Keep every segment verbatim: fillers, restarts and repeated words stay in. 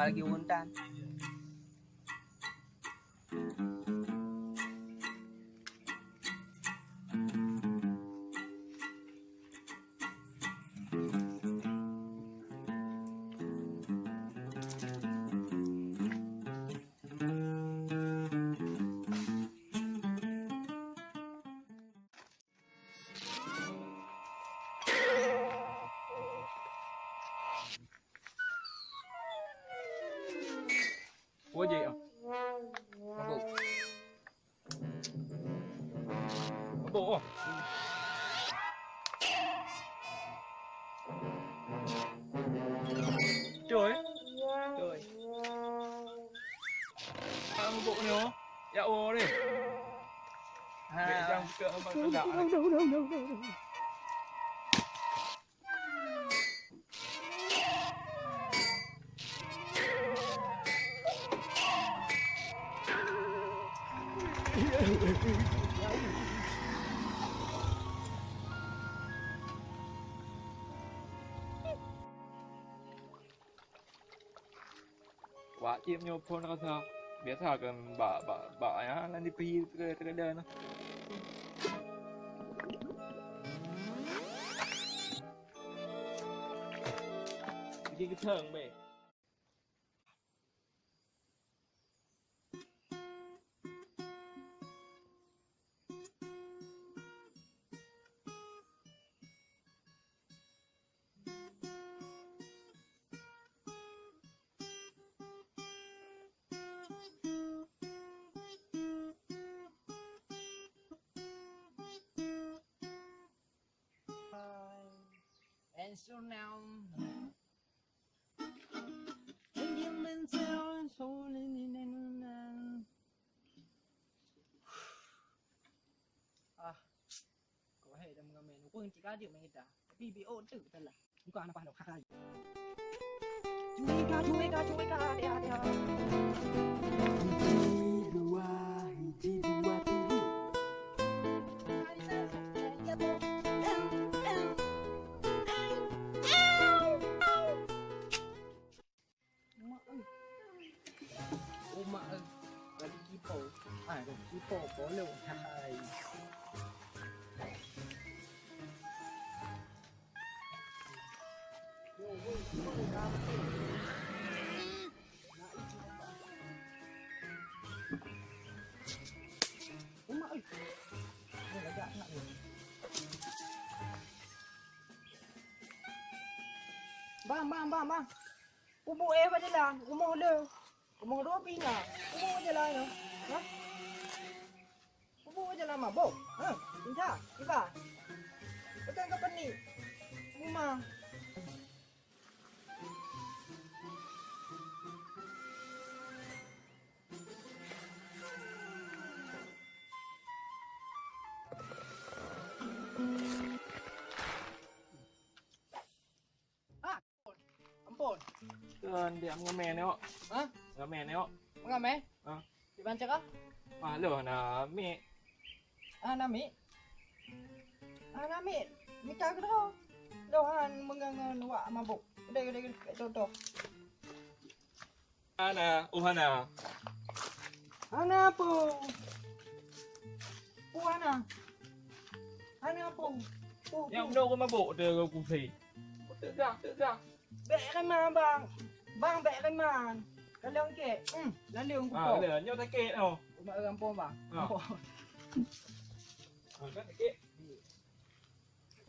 Lagi ureueng tan. Wajib ah. Mabuk. Mabuk oh. Cuy. Cuy. Ah, mabuk ni oh. Ya oh ni. Ha. Bek jam ke abang tegak. Wak cit meunyoe phon rasa biasa kan bak, bak, bak, ya, nan dipihi teuka-, teuka na. Jadi keuteng beh. And so now, ah, kok hai dah mengamen. Aku henti kaji main gitar. Tapi B O tu betul lah. Bukan apa dok. Hai. Cueka, cueka, cueka, dia, dia. Hiji, dua, hiji, dua, tiga. Mak ai. Oh, mak ai. Lagi kipo. Ah, lagi kipo, polo. Hai. Bang, bang, bang, bang. Peubuet eh bak jalan, rumoh le. Rumoh droe pih na. Peubuet bak jalan nyoe. Hah? Peubuet jalan mabök. Ha, pinta, iba. Peugah keu peunik. Uma. Ampon. Kan dia mengamen ni, Wak. Hah? Mengamen ni, Wak. Mengamen? Ha. Di banca kah? Ah, lo hana mik. Hana mik? Hana mik. Mita keudroe. Lo han meungangon wak mabuk. Udah, udah, udah, contoh. Hana, oh hana. Hana po. Po hana. Hana po. Po, po. Nyang meunoe mabuk teuh kusi. Teuga, teuga. Bèk reman, bang. Bang, bèk reman. Kalau engkek, hmm, lalu aku Ah, po. Lah, nyoe sakit tau. Umat gampông, bang. Ah. Po. Ah, kan sakit.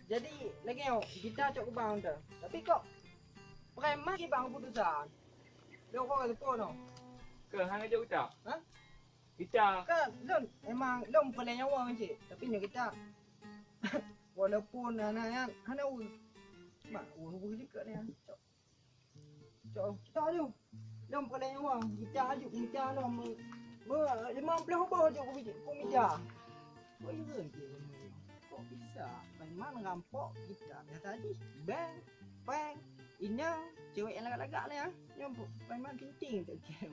Jadi, lagèe nyoe, kita cok keu bang tu. Tapi kok preman keu bang keputusan? Lôn kok kata po no. Ke hana jok kita? Ha? Kita. Ke lôn emang lôn peulai nyawa cit. Tapi nyoe kita. Walaupun hana nyan, hana ureueng. Mak, ureueng-ureueng jeuet ni. Cok. Cok, cok aju. Lom peulai nyawa, gita aju, gita lom. Me, me, lima puluh boh aju ku biji, ku mija. Kok iya ke? Kok bisa? Preman rampok gita. Biasa aju. Beng, peng, inong, cewek nyang lagak-lagak ni, ah. Nyoe preman ting-ting tak kira.